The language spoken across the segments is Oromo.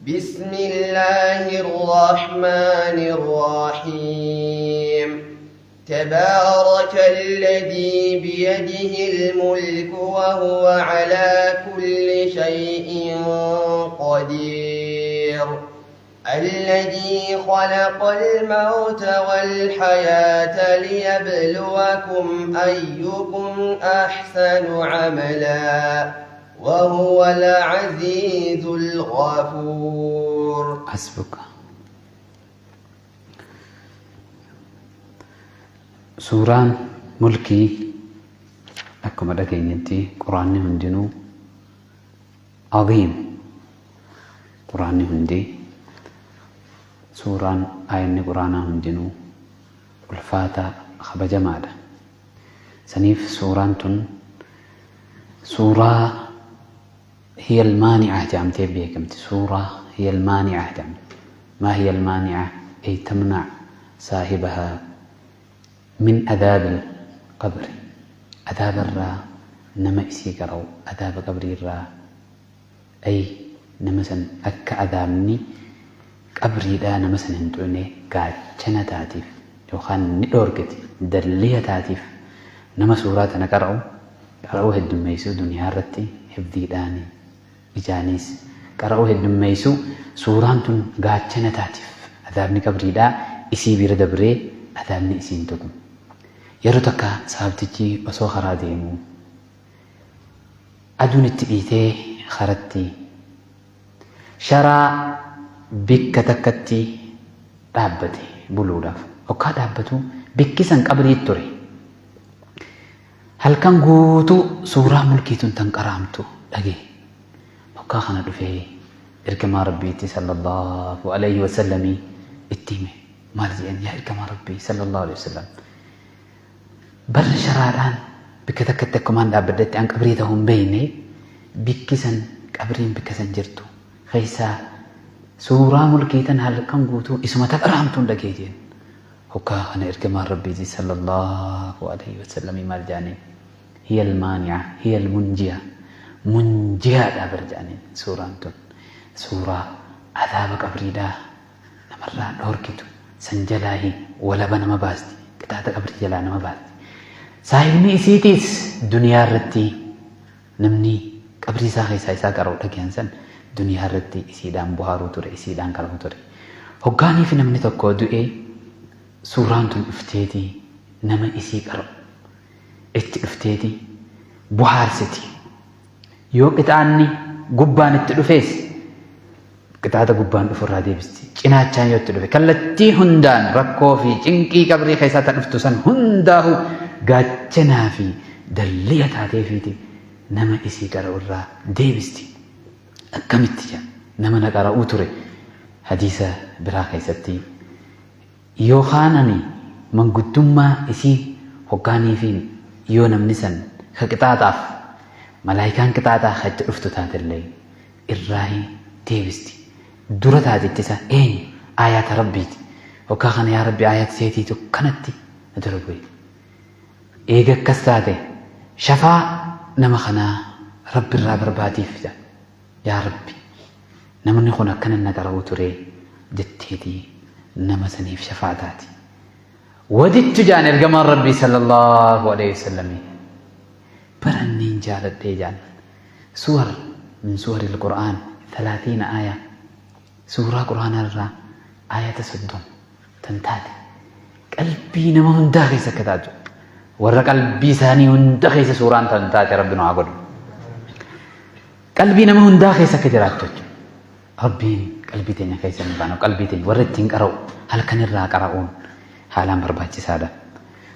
بسم الله الرحمن الرحيم تبارك الذي بيده الملك وهو على كل شيء قدير الذي خلق الموت والحياة ليبلوكم أيكم أحسن عملا وهو العزيز الغفور. حسبك. Suuraan Mulkii akkuma dhageenyetti Qur'aanni hundinuu aziim Qur'aanni hundi suuraan aayanni Qur'aanaa hundinuu ulfaataa kabajamaadha. Saniif suuraan tun suuraa hiya almaani'a jedhamtee beekamti. Suuraa hiya almaani'a jedhamti. Maa hiya almaani'a? Ay tamnac saahibahaa min adaabil qabri. Adaaba irraa nama isii qara'u adaaba qabrii irraa ay nama san akka adaabni qabriidhaa nama san hin tuqne gaachana taatiif yookaan ni dhoorgiti dalliya taatiif nama suuraa tana qara'u qara'uu heddummeessuu duniyaa irratti hifdiidhaani ijaaniis qara'uu heddummeessuu suuraan tun gaachana taatiif adaabni qabriidhaa isii bira dabree adaabni isii hin tuqu. Yeroo takka sahabtichi osoo karaa deemuu aduun itti dhiitee karatti sharaa bikka takkatti dhaabbate buluudhaaf. Hoggaa dhaabbatu bikki san qabrii ture. Halkan guutuu suuraa mulkii tun tan qara'amtu dhagaye. Hoggaa kana dhufee ergamaa Rabbiitti sallallahu alayhi wasallamii itti hime. Maal jedheen yaa ergamaa Rabbii sallallahu alayhi wasallam barra sharaadhaan bikka takkatti akkumaan dhaabbadhetti an qabrii ta'uu hin beekne bikki san qabriin bikka san jirtu keessaa suuraa mulkii tan halkan guutuu isuma ta qara'amtuun dhagaye jeen. Hoggaa kana ergamaan Rabbiiti sallallahu alayhi wasallamii maal jedhaniin? Hiya almaani'a, hiya almunjiya. Munjiyaadha bar jedhaniin suuraan tun. Suuraa azaaba qabriidhaa namarraa dhoorkitu, san jalaahi walaba nama baasti, qixaaxa qabrii jalaa nama baasti. Saahibni isiitiis duniyaa irratti namni qabrii isaa keessaa isaa qara'u dhagayan san duniyaa irratti isiidhaan bohaaruu ture, isiidhaan qara'uu ture. Hoggaaniifi namni tokko du'e suuraan tun dhufteeti nama isii qara'u itti dhufteeti bohaarsiti. Yoo qixaanni gubbaan itti dhufees qixaaxa gubbaan dhufu irraa deebisti. Cinaachaan yoo itti dhufe kallattii hundaan rakkoo fi cinqii qabrii keessaa ta dhuftu san hundaahu gaachanaa fi dalliya taateefiiti nama isii qara'u irraa deebisti. Akkamitti jedha nama na qara'uu ture hadiisa biraa keessatti yookaan ani manguddummaa isii hoggaaniifiin yoo namni san ka qixaaxaaf malaayikaan qixaaxaa ka itti dhuftu taatellee irraahi deebisti. Dura taati ittisa eenyu? Aayaata Rabbiiti. Hoggaa kana yaa Rabbi aayaata teetiitu kanatti na dura bu'e. Eega akkas taate shafaa nama kanaa Rabbirraa barbaadiif jedha. Yaa Rabbi namni kun akkana na qara'uu ture jetteeti nama saniif shafaa taati. Wadittu jedhan ergamaan Rabbii sallallahu alaihi wasallam. Baranniin jaaladhee jedhan. Suwar min suwaril Qur'aan thalaathiina aaya suuraa Qur'aanaa irraa aayata 30 tan taate qalbii nama hundaa keessa akka taatu warra qalbii isaanii hunda keessa suuraan tan taate Rabbi nu haa godhu. Qalbii nama hundaa keessa akka jiraattu jechuudha. Rabbiin qalbii teenya keessa hin baanu qalbii teenya warra ittiin qara'u halkan irraa qara'uun haalaan barbaachisaadha.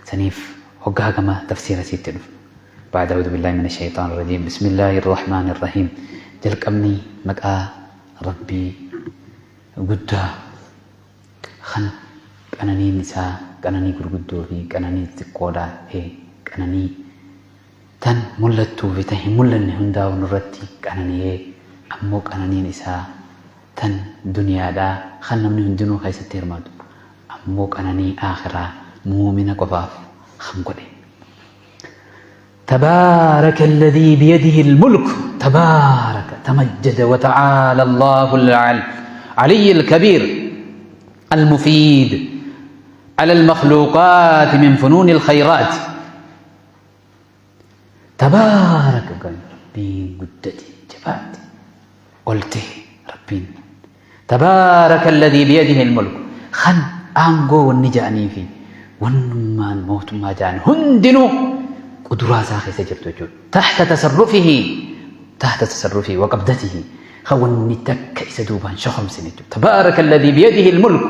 Saniif hoggaa gama tafsiira isiitti dhufnu. Ba'da a'uuzu billaahi mina shayxaani rajiim bismillaahi rahmaani rahiim jalqabni maqaa Rabbii guddaa kan qananiin isaa qananii gurguddoo fi qananii xixiqqoodhaa ee qananii tan mul'attuu fi tan hin mul'anne hundaa'u nurratti qanani'ee ammoo qananiin isaa tan duniyaadhaa kan namni hundinuu keessatti hirmaatu ammoo qananii aakhiraa mu'umina qofaaf kan godhe. تبارك الذي بيده الملك تبارك تمجد وتعالى الله العلي الكبير المفيد على المخلوقات من فنون الخيرات. تبارك kan Rabbiin guddate jabaate ol tahe Rabbiin. تبارك الذي بيده الملك kan aangoo wanni ja'anii fi wannummaan mootummaa ja'an hundinuu quduraa isaa keessa jirtu jechuudha. Tahta tasarrufihi tahta tasarrufihi wa qabdatihi kan wanni takka isa duubaan shokomsine jechuudha. تبارك الذي بيده الملك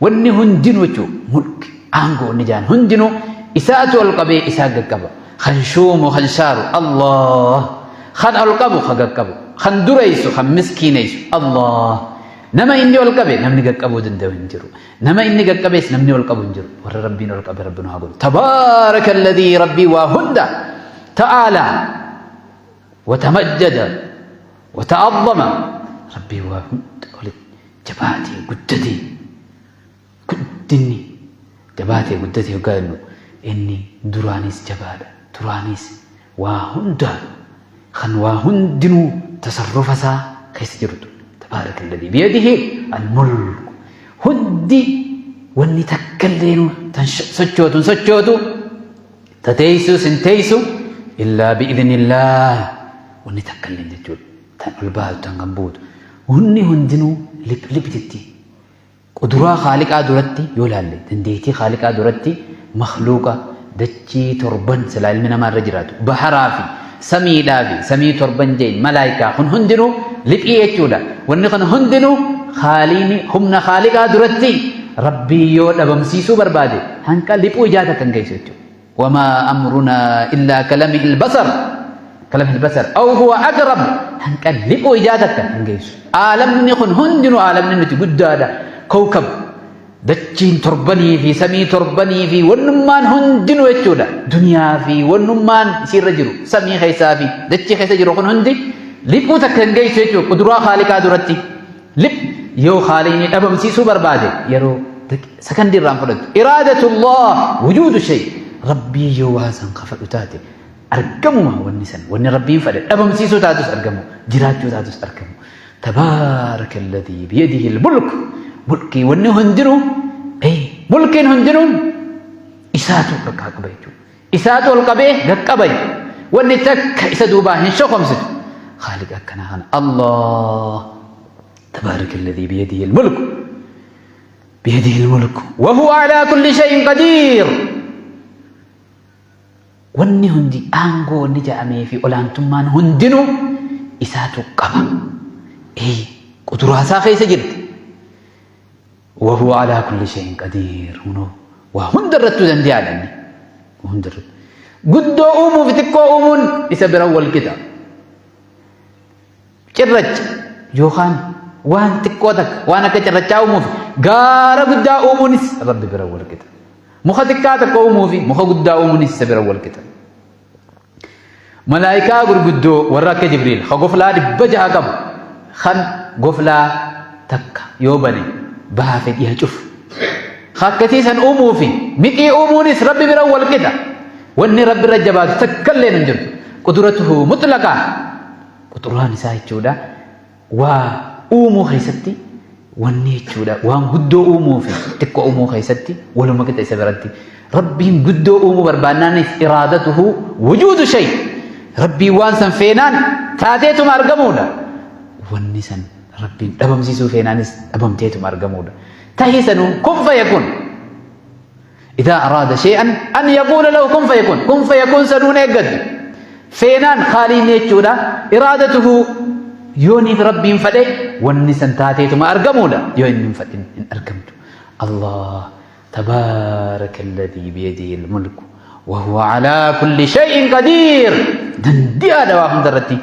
wanni hundinuu jechuudha mulki aangoo wanni ja'an hundinuu isaatu ol qabee isaa gaqqaba. Kan shuumu kan shaaru Allah, kan ol qabu kan gaqqabu, kan dureysu kan miskiineysu Allah. Nama inni ol qabe namni gaqqabuu danda'u hin jiru. Nama inni gaqqabees namni ol qabu hin jiru. Warra Rabbiin ol qabe Rabbi nu haa godhu. Tabaaraka alladhii Rabbii waa hunda ta'aalaa wa tamajjada wa ta'azzama Rabbii waa hunda olitti jabaatee guddatee guddinni jabaatee guddatee hoggaa jennu inni duraanis jabaadha duraanis waa hundaa kan waa hundinuu tasarrufa isaa keessa jirtu. Tabaaraka alladhii biyadihi almulku hundi wanni takka illeenuu tan sochootu hin sochootu ta teessus hin teessu illaa bi'idhnillaah wanni takka illeen jechuudha tan ol baatu tan kan buutu wanni hundinuu lip lip jetti. Quduraa Khaaliqaa duratti yoo laalle, dandeeytii Khaaliqaa duratti makhluuqa dachii torban silaa ilmi namaa irra jiraatu, baharaa fi samiidhaa fi samii torban jeen malaaykaa kun hundinuu liphii jechuudha. Wanni kun hundinuu Khaaliini humna Khaaliqaa duratti Rabbii yoo dhabamsiisuu barbaade hanqa liphuu ijaa takka hin geessu jechuudha. Wamaa amrunaa illaa kalamihil basar kalamihil basar aw huwa aqrab hanqa liphuu ijaa takka hin geessu. Aalamni kun hundinuu aalamni nuti guddaadha. Kowkab dachiin torbanii fi samii torbanii fi wannummaan hundinuu jechuudha. Duniyaa fi wannummaan isiirra jiru samii keessaa fi dachii keessa jiru kun hundi liphuu takka hin geessu jechuudha. Quduraa Khaaliqaa duratti. Lip yoo Khaaliqni dhabamsiisuu barbaade yeroo sakandii irraan fudhattu. Iraadatullah wujuudu shay. Rabbii yoo waa san ka fadhu taate argamuma wanni san wanni Rabbiin fadhe dhabamsiisuu taatus argamu jiraachuu taatus argamu. Tabaaraka alladhii biyadihi almulk mulkii wanni hundinuu mulkiin hundinuu isaatu harkaa qaba jechuudha. Isaatu ol qabee gaqqaba wanni takka isa duubaa hin shokomsitu. Khaaliqa akkanaa kana Allah tabaaraka alladhii biyadihi almulk biyadihi almulk wa huwa alaa kulli shay'in qadiir. Wanni hundi aangoo wanni jedhamee fi olaantummaan hundinuu isaatu qaba. Ee quduraa isaa keessa jirti. Wa huwa alaa kulli shay'in qadiir. Hunoo waa hunda irrattuu dande'aadha inni. Waa hunda irratti. Guddoo uumuu fi xiqqoo uumuun isa bira wal qixa. Cirracha yookaan waan xiqqoo takka waan akka cirrachaa uumuu fi gaara guddaa uumuunis Rabbi bira wal qixa. Muka xiqqaa takka uumuu fi muka guddaa uumuunis isa bira wal qixa. Malaayikaa gurguddoo warra akka Jibriil ka goflaa 600 qabu kan goflaa takka yoo bane bahaa fi dhiha cufu. Ka akkasii san uumuu fi mixii uumuunis Rabbi bira wal qixa. Wanni Rabbi irra jabaatu takka illeen hin jirtu. Qudratuhu mutlaqaa. Quduraan isaa jechuudha waa uumuu keessatti wanni jechuudha waan guddoo uumuu fi xiqqoo uumuu keessatti waluma qixa isa biratti. Rabbiin guddoo uumuu barbaannaanis iraadatuhu wujuudu shay. Rabbiin waan san feenaan taateetuma argamuudha. Wanni san Rabbiin dhabamsiisuu feenaanis dhabamteetuma argamuudha. Tahi sanuu kun fayakun. Idaa araada shay'an an yaquula lahu kun fayakun. Kun fayakun sanuun eeggattu. Feenaan haaliin jechuudha. Iraadatuhu yooniif Rabbiin fadhe wanni san taateetuma argamuudha. Yoo inni hin fadhin hin argamtu. Allah tabaaraka alladhii biyadihi almulku wa huwa alaa kulli shay'in qadiir. Dandi'aadha waa hunda irratti.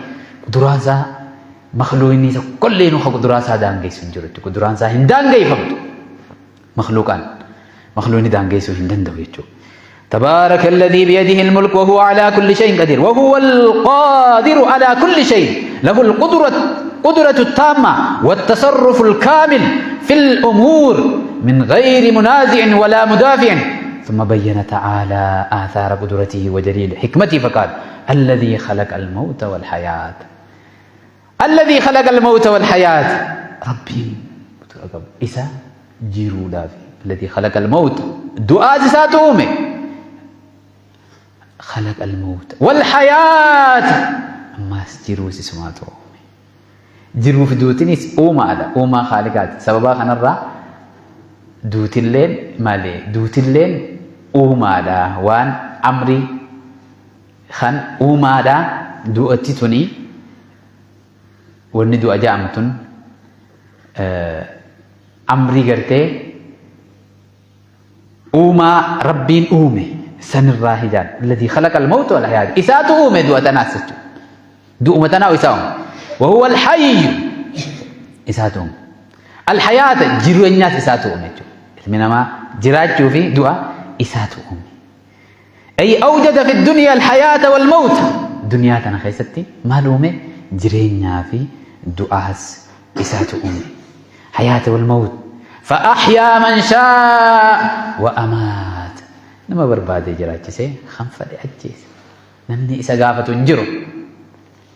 Quduraan isaa makhluuqni tokkollee nu quduraa isaa daangeessu hin jiru. Quduraan isaa hin daangeeffamtu. Makhluuqaan makhluuqni daangeessuu hin danda'u jechuudha. تبارك الذي بيده الملك وهو على كل شيء قدير وهو القادر على كل شيء له القدرة قدرة التامة والتصرف الكامل في الأمور من غير منازع ولا مدافع ثم بين تعالى آثار قدرته وجليل حكمته فقال الذي خلق الموت والحياة الذي خلق الموت والحياة. Rabbiin quduraa qabu isa jiruudhaaf alladhii khalaqa al-mawta du'aas isaatu uume khalaqa al-mawta wal hayaata ammaas jiruus isumaatu uume. Jiruuf duutinis uumaadha uumaa khaaliqaati sababaa kanarraa duutilleen maali duutilleen uumaadha waan amrii kan uumaadha du'atti tuni wanni du'a ja'amtun amrii gartee uumaa Rabbiin uume sanirraa hijaan alladhii khalaqa al-mawta wal hayaata isaatu uume du'a tanaas jechuudha du'uma tanaa isaa uume wa huwa al-hayyu isaatu uume al-hayaata jireenyaas isaatu uume jechuudha ilmi namaa jiraachuu fi du'a isaatu uume Ay awjada fi dunya alhayaata wal mawta. Duniyaa tana keessatti maal uume? Jireenyaa fi du'aas isaatu uume. Hayaata wal mawt. Fa'ahyaa man shaa wa amaata. Nama barbaade jiraachisee kan fedhe ajjeese. Namni isa gaafatu hin jiru.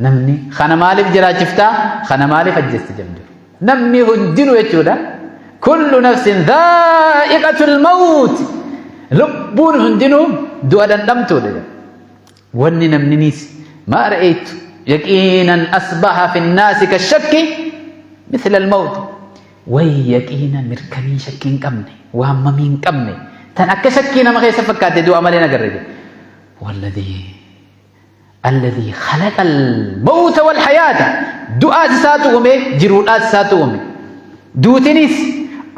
Namni kana maaliif jiraachiftaa kana maaliif ajjeesta jedhu jiru. Namni hundinuu jechuudha. Kullu nafsin dhaa'iqatul mawt. Lubbuun hundinuu du'a dhandhamtuudha jedha. Wanni namninis maa ra'aytu yaqiinan asbaha fi nnaasi kashakki mithla al-mawt. Way yaqiina mirkanii shakkii hin qabne waan mamii hin qabne tan akka shakkii nama keessa fakkaate du'a malee nagarre jedha. Walladhii Alladhii khalaqal mawta wal hayaata du'aas isaatu uume jiruudhaas isaatu uume duutinis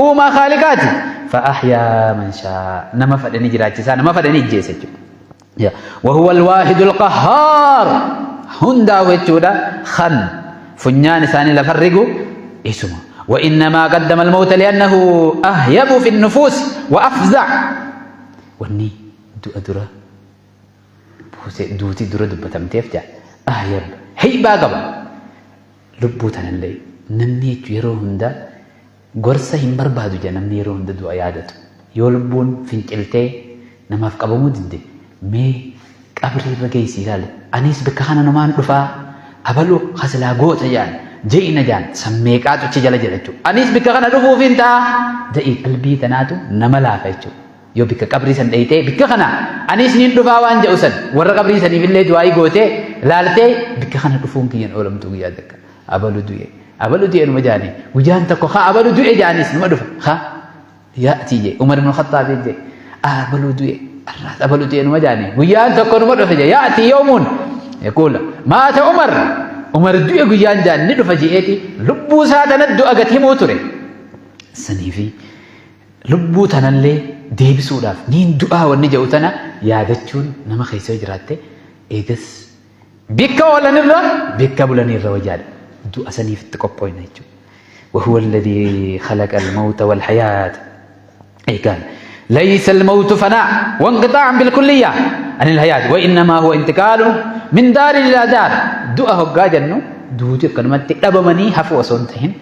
uumaa khaaliqaati fa'ahyaa man shaa nama fedhe ni jiraachisaa nama fedhe ni ijjeessa jechuudha. Wahuwa alwaahidul qahhaar hundaa'u jechuudha kan funyaan isaanii lafa rigu isuma. وإنما قدم الموت لأنه أهيب في النفوس وأفزع wanni du'a dura buuse duuti dura dubbatamteef jaa ahyab heybaa qaba lubbuu tanallee namni jechu yeroo hunda gorsa hin barbaadu jaa namni yeroo hunda du'a yaadatu yoo lubbuun finciltee namaaf qabamuu didde mee qabrii irra geessi ilaali anis bakka kana numaan dhufaa abalu kasilaa goota jaan je'ina jaan sammeeqaatu achi jala jira jechuudha anis bakka kana dhufuuf hin ta'a da'ii qalbii tanaatu nama laafa jechuudha Yoo bikka qabrii san dheyxee bikka kana aniis niin dhufaa waan jedhu san warra qabrii saniif illee du'aayii gootee laaltee bikka kana dhufuun kiyyan oolamtuu guyyaa takka abalu du'e abalu du'e numa jaanii guyyaan tokko haa abalu du'e jaaniis numa dhufa haa yaatii jee Umar ibn Khattaab jee abalu du'e arraas abalu du'e numa jaanii guyyaan tokko numa dhufe jee yaatii yoomuun yaquula maata Umar Umar du'e guyyaan jaan ni dhufa je'eeti lubbuu isaa tana du'a gad himuu ture saniifi Lubbuu tanallee deebisuudhaaf niin du'aa wanni jedhu tana yaadachuun nama keessa yoo jiraatte eegas bikka oolanirra bikka bulaniirra wayyaadha. Du'a saniif itti qophooyna jechuudha. وهو الذي خلق الموت والحياة أي قال ليس الموت فناء وانقطاعا بالكلية عن الحياة وإنما هو انتقال من دار إلى دار du'a hoggaa jennu duuti akkanumatti dhabamanii hafuu osoo hin tahin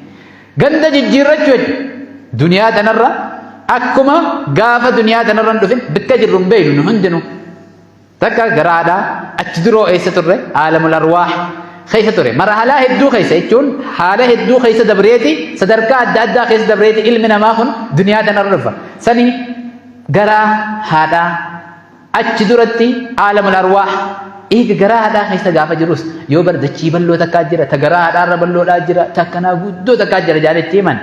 Ganda jijjiirrachuu jechuudha. Duniyaa tanarra akkuma gaafa duniyaa tanarra hin dhufin bikka jirru hin beeknu nu hundinuu. Takka garaadhaa achi duroo eessa turre aalamul arwaah keessa ture. Marhalaa hedduu keessa jechuun haala hedduu keessa dabreeti sadarkaa adda addaa keessa dabreeti ilmi namaa kun duniyaa tanarra dhufa. Sani garaa haadhaa Achi duratti aalamul arwaah eega garaa haadhaa keessa gaafa jirus yoo bar dachii bal'oo takkaa jira ta garaa haadhaarra bal'oodhaa jira ta akkanaa guddoo takkaa jira jaaletti himan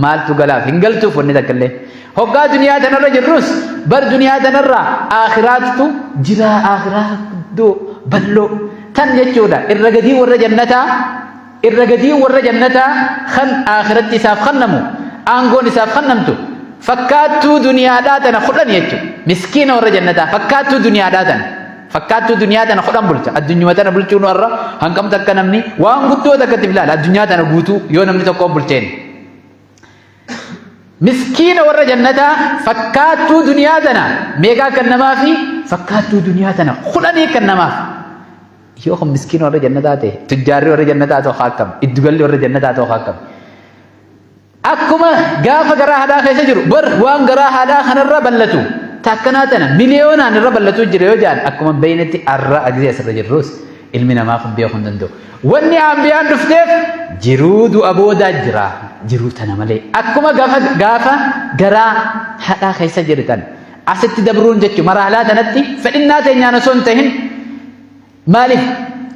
maaltu galaaf hin galtuuf wanni takka illee. Hoggaa duniyaa tanarra jirrus bar duniyaa tanarra aakhiraattu jira aakhiraa guddoo bal'oo tan jechuudha irra gadii warra jannataa Irra gadiin warra jannataa kan aakhiratti isaaf kannamu, aangoon isaaf kannamtu, fakkaattuu duniyaadhaa tana kudhan jechuudha. Miskiina warra jannataa fakkaattuu duniyaadhaa tana. Fakkaattuu duniyaa tana kudhan bulcha. Addunyuma tana bulchuun warra hangam takka namni waan guddoo takka itti ilaala. Addunyaa tana guutuu yoo namni tokkoon bulcheen. Miskiina warra jannataa fakkaattuu duniyaa tana meeqaa kan namaa fi fakkaattuu duniyaa tana kudhanii kan namaaf. Yoo kan miskiina warra jannataa ta'e, tujjaarri warra jannataa ta'u haa akkam, iddugalli warra jannataa ta'u haa akkam. Akkuma gaafa garaa haadhaa keessa jiru bar waan garaa haadhaa kanarra ballatu takkanaa tana miliyoonaan irra ballatu jira yoo jedhan akkuma beeynetti arra agisee asirra jirrus Ilmi namaa kun beekuu hin danda'u. Wanni ambiyaan dhufteef jiruu du'a boodaa jira. Jiruu tana malee. Akkuma gaafa gaafa garaa haadhaa keessa jirtan asitti dabruun jechuun maraalaa tanatti fedhinnaa teenyaan osoo hin tahin. Maaliif?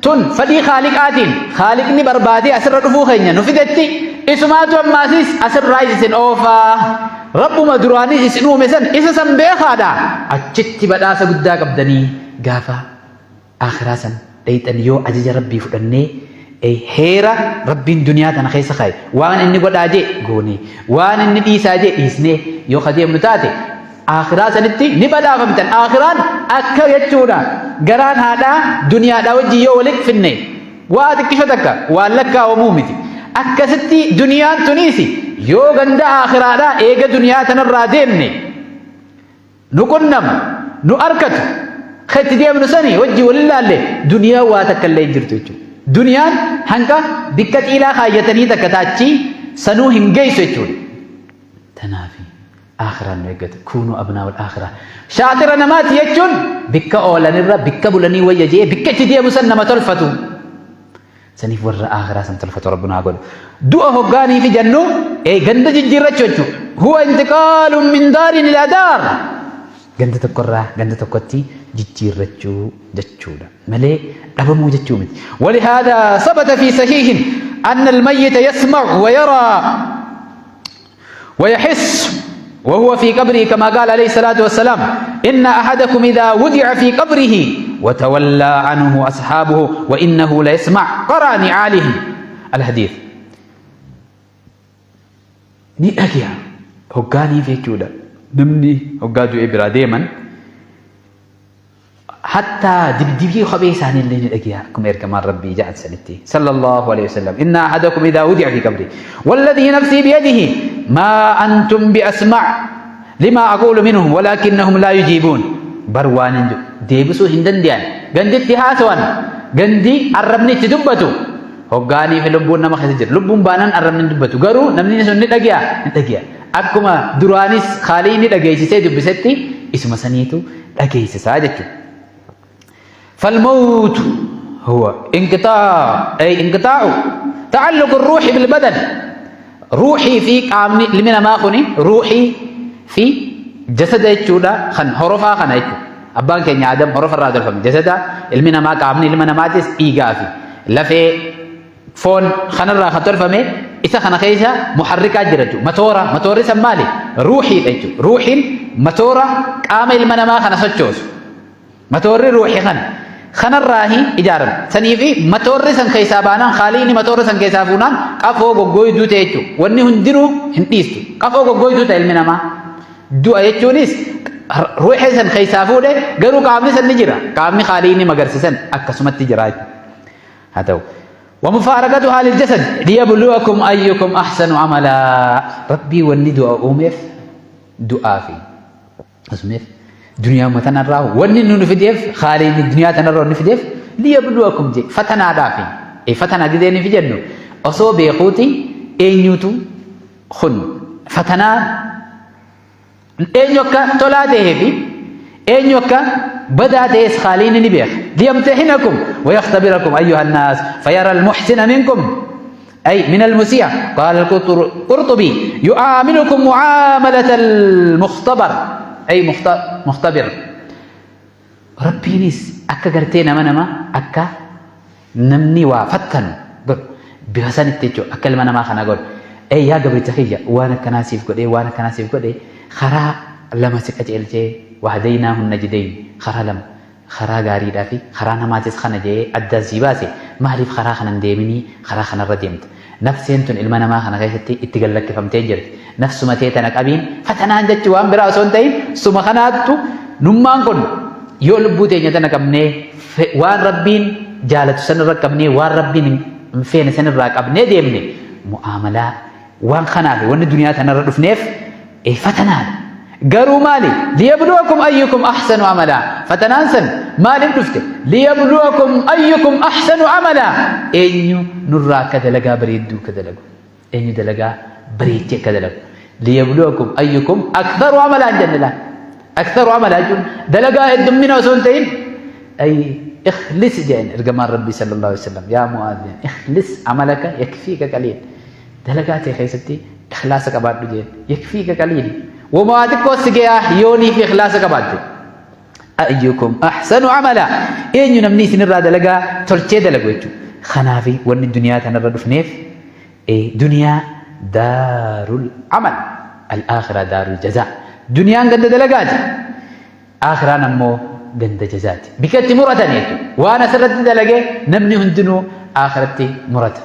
Tun fedhii Khaaliqaatiin Khaaliqni barbaadee asirra dhufuu keenya nu fidetti isumaatu ammaasis asirraayis isin oofaa. Rabbuma duraanis isin uume san isa san beekaadha. Achitti badhaasa guddaa qabdanii gaafa aakhiraa san dheyxan yoo ajaja Rabbii fudhannee heera Rabbiin duniyaa tana keessa kaaye waan inni godhaa jee goonee waan inni dhiisaa jee dhiisnee yoo ka deemnu taate Aakhiraa sanitti ni badhaafamtan. Aakhiraan akka jechuudha garaan haadhaa duniyaadhaa wajjin yoo walitti finne waa xiqqisho takka waan lakkaa'amuu miti. Akkasitti duniyaan tuniis yoo ganda aakhiraadhaa eega duniyaa tanarraa deemne nu qunnamu nu arkatu ka itti deemnu sani wajjin walin laalle duniyaan waa takka illee hin jirtu jechuudha. Duniyaan hanqa bikka xiilaa kaayyatanii takka taachii sanuu hin geessu jechuudha. Tanaafi aakhiraan nu eeggata. Kuunuu abnaa'ul aakhiraa. Shaaxira namaati jechuun bikka oolanirra bikka bulanii wayya je'ee bikka itti deemu san nama tolfatu. Saniif warra aakhiraa san tolfatu Rabbi nu haa godhu. Du'a hoggaanii fi jennu ganda jijjiirrachuu jechuudha. Huwa intiqaalun min daarin ilaa daar. Ganda tokkorraa ganda tokkotti jijjiirrachuu jechuudha. Malee dhabamuu jechuu miti. Walihaadha sabata fi sahiihin anna almayyita yasma'u wa yaraa ويحس وهو في قبره كما قال عليه الصلاة والسلام إن أحدكم إذا وضع في قبره وتولى عنه أصحابه وإنه ليسمع قرى نعالهم الحديث. Ni dhagaya hoggaaniif jechuudha. Namni hoggaa du'e biraa deeman Hattaa dibdibii kophee isaanii illee ni dhagaya akkuma ergamaan Rabbii ja'an sanitti sallallahu alaihi wasallam inna ahadakum idhaa wudi'a fi qabri walladhii nafsii biyadihi maa antum biasma' limaa aquulu minhum walaakinnahum laa yujiibuun bar waan hin deebisuu hin danda'an ganditti haasawan gandi arrabni itti dubbatu hoggaanii fi lubbuun nama keessa jira lubbuun baanaan arrabni hin dubbatu garuu namni sun ni dhagaya ni dhagaya akkuma duraanis khaalii ni dhageessisee dubbisetti isuma saniitu dhageessisaa jechuudha. Falmawtu huwa inqixaa ay inqixaa'u ta'alluqu ruuhi bil badan ruuhii fi qaamni ilmi namaa kuni ruuhii fi jasada jechuudha kan horofaa kana jechuudha. Abbaan keenya Adam horofa irraa tolfame jasada ilmi namaa qaamni ilma namaatis dhiigaa fi lafee Foon kanarraa kan tolfame isa kana keessa muharrikaa jira jechuudha. Matoora, matoorri san maali? Ruuhiidha jechuudha. Ruuhiin matoora qaama ilma namaa kana sochoosu. Matoorri ruuhi kana. Kanarraahi ijaarame. Saniifi matoorri san keessaa baanaan haaliini matoora san keessaa fuunaan qafoo goggooyduu ta'e jechuudha. Wanni hundinuu hin dhiistu. Qafoo goggooyduu ta'e ilmi namaa. Du'a jechuunis ruuhii san keessaa fuudhe garuu qaamni san ni jira. Qaamni haaliini magarsisan akkasumatti jira jechuudha. Haa ta'u. Wamufaaraqatuhaa liljasad liyabluwakum ayyukum ahsanu amalaa. Rabbii wanni du'a uumeef du'aa fi asumeef duniyaa tanarraa wanni nu fideef haaliin duniyaa tanarraa wanni fideef liyabluwakum je fatanaadhaa fi fatanaa gidee ni fi jennu osoo beekuuti eenyutu kun fatanaa Eenyu akka tolaa ta'ee fi eenyu akka badaa ta'es Khaaliqni ni beeka. Liyamtahinakum wa yakhtabirakum ayyuha an-naas fayara al-muhsina minkum ay min al-musi'a qala al-Qurtubi yu'amilukum mu'amalata al-mukhtabar ay mukhtabir. Rabbiinis akka gartee nama nama akka namni waa fattanu godhu bifa sanitti jechuudha akka ilma namaa kana godhu. Ee yaa gabricha kiyya waan akkanaa siif godhee waan akkanaa siif godhe karaa lama si qajeelchee wahadaynaa hunna jidayn karaa lama karaa gaariidhaa fi karaa namaatis kana jedhee addaan sii baase maaliif karaa kana hin deeminii karaa kanarra deemta. Nafseen tun ilma namaa kana keessatti itti gad lakkifamtee jirti. Nafsuma tee tana qabiin fatanaan jechuun waan biraa osoo hin ta'in suma kanaattu nummaan kun yoo lubbuu teenya tana qabnee waan Rabbiin jaalatu sanirra qabnee waan Rabbiin hin feene sanirraa qabnee deemne mu'aamalaa waan kanaafi wanni duniyaa tanarra dhufneef fatanaadha. Garuu maali? Liyabluwakum ayyukum ahsanu amalaa. Fatanaan san maaliif dhufte? Liyabluwakum ayyukum ahsanu amalaa. Eenyu nurraa akka dalagaa bareedduu akka dalagu. Eenyu dalagaa bareechee akka dalagu. Liyabluwakum ayyukum aktharu amalaa hin jenne laa. Aktharu amalaa jechuun dalagaa heddummina osoo hin ta'in Ay ikhlis jedhan ergamaan Rabbii sallallahu alaihi wasallam yaa Mu'aaz jedhan ikhlis amalaka yakfiika qaliil. Dalagaa tee keessatti ikhlaasa qabaadhu jedhan yakfiika qaliil. Wamaa xiqqoo si gayaa yoonii fi ikhlaasa qabaatte. Ayyukum ahsanu amala eenyu namni isinirraa dalagaa tolchee dalagu jechuudha. Kanaafi wanni duniyaa tanarra dhufneef duniyaa daarul amal al-aakhira daarul jazaa. Duniyaan ganda dalagaati. Aakhiraan ammoo ganda jazaati. Bika itti muratan jechuudha. Waan asirratti dalage namni hundinuu aakhiratti murata.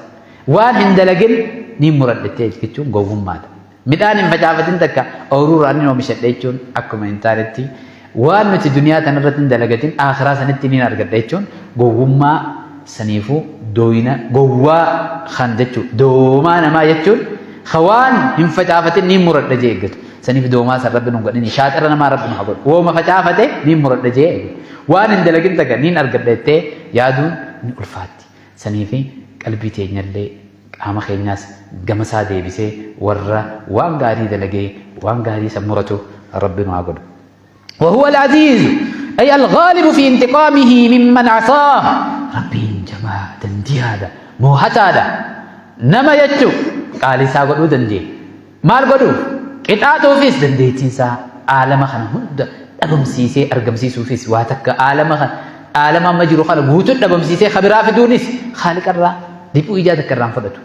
Waan hin dalagin ni muradhe jechuun gowwummaadha. Midhaan hin facaafatin takka ooyiruu irraa ni oomishadhe jechuun akkuma hin taanetti waan nuti duniyaa tanarratti hin dalagatin aakhiraa sanitti ni argadha jechuun gowwummaa saniifuu dooyina gowwaa kan jechuun doomaa namaa jechuun ka waan hin facaafatin ni muradha jee eeggatu. Saniif doomaa san rabbi nun godhini shaaxira namaa rabbi nu haa godhu. Wooma facaafate ni muradha jee eeggatu. Waan hin dalagin takka niin argadha jettee yaaduun ni ulfaatti. Saniifi qalbii teenyallee qaama keenyaas gama isaa deebisee warra waan gaarii dalagee waan gaarii san muratu rabbi nu haa godhu. وهو العزيز أي الغالب في انتقامه ممن عصاه ربين جماعة دندي هذا موهتا هذا نما يجو قال إسا قدو دندي مال قدو قطعته فيس دندي تنسى عالم خنا هند dhabamsiisee argamsiisuufis waa takka aalama kana aalama amma jiru kana guutuun dhabamsiisee kabiraa fiduunis haaliqarraa dhiphuu ijaa takka irraan fudhatu.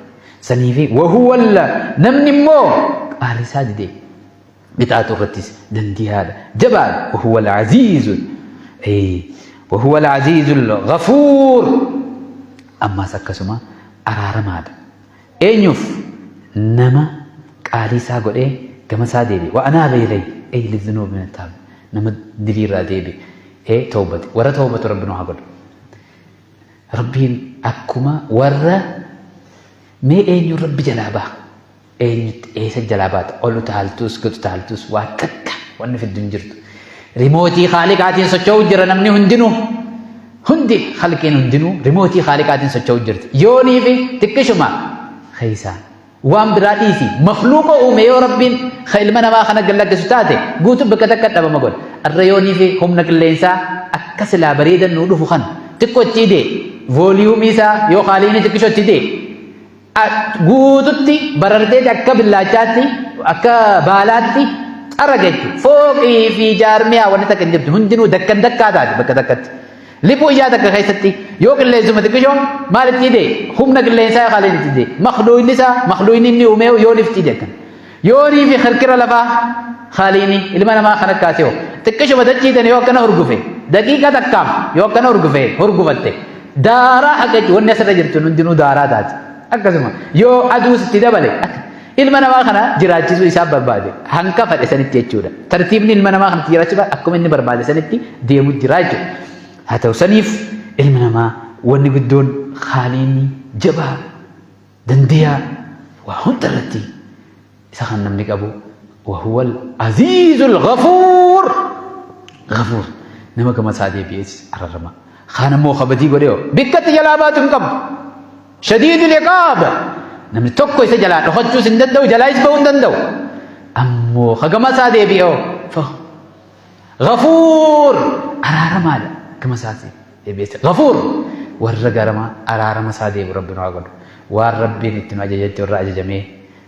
Saniifi wahuwalla namni immoo qaalisaa didee qixaaxuu irrattis dandiyaadha jabaadha wahuwal aziizu wahuwal aziizul ghafuur ammaas akkasuma araaramaadha. Eenyuuf nama qaalii isaa godhee gama isaa deebi'e wa anaaba ilay ay lidhunuub min attaab nama dilii irraa deebi'e ee tawbate warra tawbatu rabbi nu haa godhu. Rabbiin akkuma warra mee eenyuun rabbi jalaa baha eenyutti eessa jalaa baata ol utaaltuus gad utaaltuus waa takka wanni fiddu hin jirtu. Rimootii haaliqaatiin socho'uu jira namni hundinuu. Hundi halqiin hundinuu rimootii haaliqaatiin socho'uu jirti. Yoonii fi xiqqishuma keessaan waan biraa dhiisi makluuqa uume yoo rabbiin ilma namaa kana gad lakkisu taate guutuu bakka takka dhabama godha. Arra yoonii fi humna qilleensaa akka silaa bareedan nuu dhufu kana xiqqoo itti idee vooliyuumii isaa yoo haaliin xiqqisho itti idee guututti bararteeti akka billaachaatti akka baalaatti xaraga jechuudha. Fooqii fi jaarmiyaa wanni takka hin jirtu hundinuu dakkan dakkaa taate bakka takkatti. Liphuu ijaa takka keessatti yoo qilleensuma xiqqishoo maal itti hidee humna qilleensaa yookaan itti hidee makluuyni isaa makluuyni inni uumee yoo lifti hidee akkana. Yoonii fi kirkira lafaa haaliini ilma namaa kan akkaasee hoo xiqqishuma dachiitan yoo akkana hurgufe daqiiqa takkaaf yoo akkana hurgufe hurgufatte daaraa haqa jechuun wanni asirra jirtu hundinuu daaraa taati. Akkasuma yoo aduus itti dabale ilma namaa kana jiraachisuu isaa barbaade hanka fadhe sanitti jechuudha. Tartiibni ilma namaa kanatti jiraachuu akkuma inni barbaade sanitti deemu jira jechuudha. Haa ta'u saniif ilma namaa wanni guddoon haaliin jabaa dandeeyaa waa hunda irratti isa kan namni qabu wahuwa al-aziizul ghafuur ghafuur nama gama isaa deebi'ees ararama kaan ammoo kabadii godhee bikkatti jalaa baatu hin qabu shadiidul iqaab namni tokko isa jalaa dhokachuus hin danda'u jalaayis bahuu hin danda'u ammoo ka gama isaa deebi'ee Ghafuur araaramaadha gama isaatiin deebi'eessa. Ghafuur warra garama araarama isaa deebi'u rabbi nu haa godhu. Waan rabbiin itti nu ajajetti warra ajajamee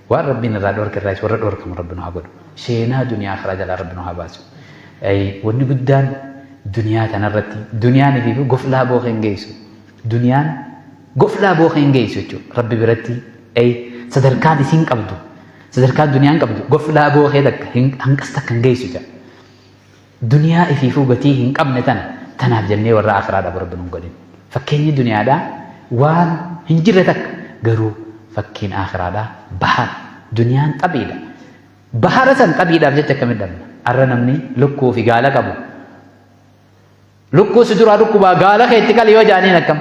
waan rabbiin irraa dhoorke irraayis warra dhoorkamu rabbi nu haa godhu. Sheenaa duniyaa akhiraa jalaa rabbi nu haa baasu. Wanni guddaan duniyaa tanarratti duniyaan fi goflaa booka hin geessu. Duniyaan goflaa booka hin geessu jechuudha. Rabbi biratti sadarkaan isiin qabdu Sadarkaa duniyaan qabdu goflaa bookee takka hanqas takka hin geessu jedha. Duniyaa ifiifuu gatii hin qabne tana tanaaf jennee warra akhiraa dhabu rabbi nun godhin. Fakkeenyi duniyaadhaa waan hin jirre takka garuu fakkiin akhiraadhaa bahara. Duniyaan xaphiidha. Bahara san xaphiidhaaf jecha akkamitti dhabna? Arra namni lukkuu fi gaala qabu. Lukkuu si duraa dhukkubaa gaala kee itti qali yoo jaaniin akkam?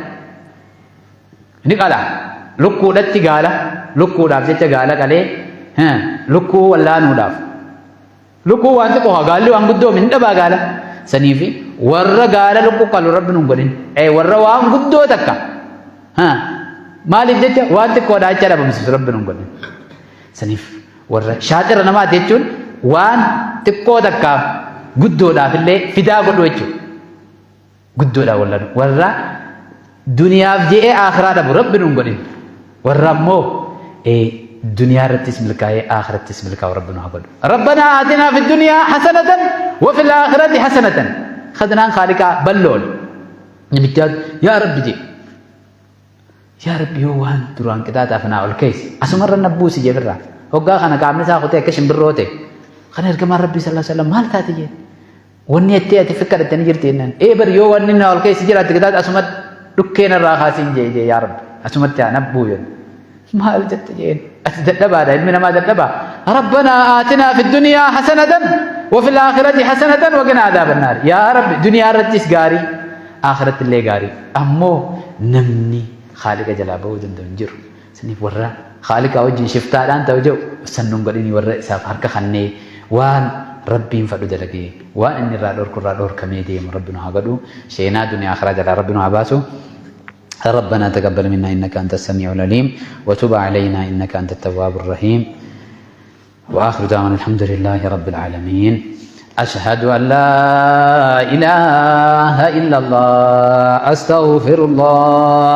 Ni qala. Lukkuudhatti gaala lukkuudhaaf jecha gaala qalee lukkuu wallaanuudhaaf. Lukkuu waan xiqqoo haa gaalli waan guddoo hin dhabaa gaala. Saniifi warra gaala lukkuu qalu rabbi nun godhin. Warra waan guddoo takka. Maaliif jecha waan xiqqoodhaa jecha dhabamsiisu rabbi nun godhin. Saniif warra shaaxira namaati jechuun waan xiqqoo takkaaf guddoodhaaf illee fidaa godhu jechuudha. Guddoodha wallan warra duniyaaf je'ee aakhiraa dhabu Rabbi nun godhin. Warra ammoo duniyaa irrattis milkaa'ee aakhirattis milkaa'u Rabbi nu haa godhu. Rabbanaa aatinaa fi duniyaa hasanatan wa fil aakhirati hasanatan. Khadnaan khaaliqaa balloon. Namichaa yaa Rabbi jee. Yaa Rabbi yoo waan duraan qixaaxaaf naa ol keessa asumarra na buusi jee firraa. Hoggaa kana qaamni isaa kutee akka shimbirroo ta'e. Kana ergamaan Rabbii sallallahu alaihi wasallam maal taate jee. Wanni jettee ati fi kadhatte ni jirti jennaan. Ee bar yoo wanni na ol keessa jiraatte qixaaxa asumatti dhukkee narraa kaasiin jee jee yaa Rabbi. Asumatti haa nabbuu jedhu. Maal jette jeen. Ati dadhabaadha ilmi namaa dadhabaa. Rabbanaa aatinaa fi duniyaa hasanatan wa fil aakhirati hasanatan wa qinaa adaaban naar. Yaa Rabbi duniyaa irrattis gaarii aakhiratti illee gaarii. Ammoo namni khaaliqa jalaa bahuu danda'u hin jiru. Saniif warra khaaliqaa wajjin shiftaadhaan ta'u jedhu san nun godhinii warra isaaf harka kannee waan Rabbiin fadhu dalagee waan inni irraa dhorku irraa dhorkamee deemu Rabbi nu haa godhu. Sheenaa duniyaa akhiraa jalaa Rabbi nu haa baasu. ربنا تقبل منا إنك أنت السميع العليم وتب علينا إنك أنت التواب الرحيم وآخر دعوانا الحمد لله رب العالمين أشهد أن لا إله إلا الله أستغفر الله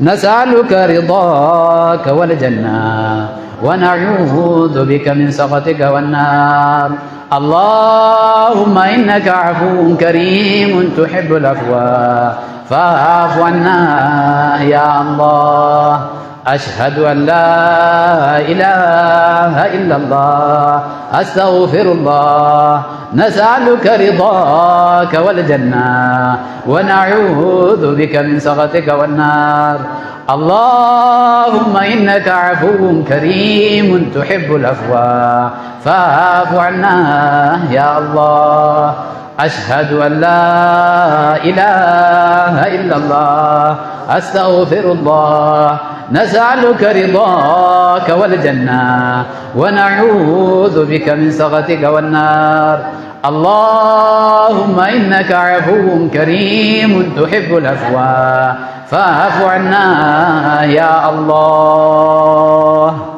نسألك رضاك والجنة ونعوذ بك من سخطك والنار اللهم إنك عفو كريم تحب العفو فاعف عنا يا الله أشهد أن لا إله إلا الله أستغفر الله نسألك رضاك والجنة ونعوذ بك من سخطك والنار اللهم إنك عفو كريم تحب العفو فاعف عنا يا الله أشهد أن لا إله إلا الله أستغفر الله نسألك رضاك والجنة ونعوذ بك من سخطك والنار اللهم إنك عفو كريم تحب العفو فاعف عنا يا الله.